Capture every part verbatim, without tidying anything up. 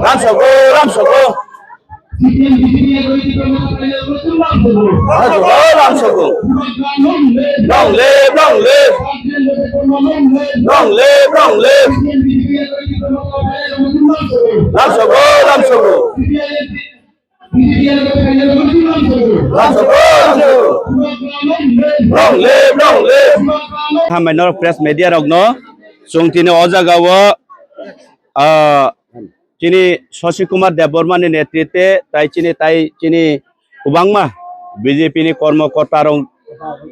Lamsogo, lamsogo. Lamsogo, lamsogo. Long live, long live. Long live, long live. Lamsogo, lamsogo. Hambai norok press media rokno, chwng tini o jagao, ah, chini Shashi Kumar Debbarma ni netritwe tai chini, tai chini kwbangma B J P ni kormokorta rok,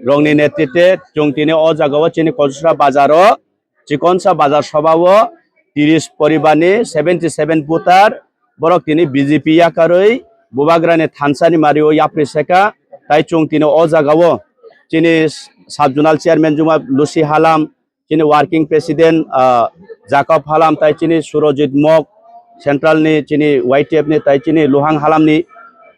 rokni netritwe chwng tini o jagao chini Kosra bazaro Chikonsa bazar sobao tiris poribarni seventy seven voter borok tini B J P yakarwi Bubagrani thansani mario yapri seka. Tai chwng tini o jagao chini sub zonal chairman Juma Lucy Halam, chini working president, ah, Jacob Halam, tai chini Surojit Mok, central ni chini Y T F ni, tai chini Luhang Halam ni,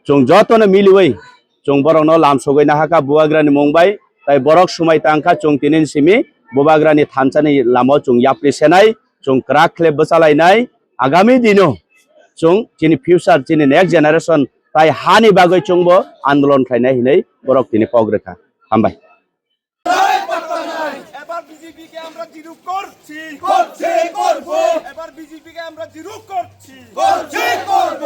chwng jotono miliwi chwng borokno lamsogwi nahakha Bubagrani mung bai, tai borok swmai tangkha chwng tini simi Bubagrani thansani lamao chwng yapri senai, chwng kwrak khle bwchalainai. Agami dino chwng chini future, chini next generation tai hani bagwi chwngbo andolon khlainai hinwi borok tini kok rwkha. Hambai. এবার বিজেপিকে আমরা জিরো করছি, করছি, করব। এবার বিজেপিকে আমরা জিরো করছি, করছি, করব।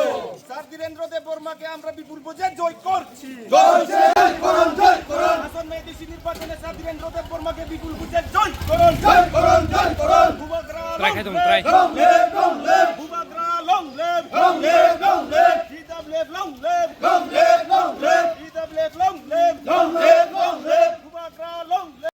স্যার ধীরেন্দ্র দেব বর্মাকে আমরা বিপুল ভোটে জয় করছি। জয়, জয় করুন, জয় করুন। আসন্ন এডিসি নির্বাচনে স্যার ধীরেন্দ্র দেব বর্মাকে বিপুল ভোটে জয় করুন। জয় করুন, জয় করুন। বুবাগ্রা long live, long live।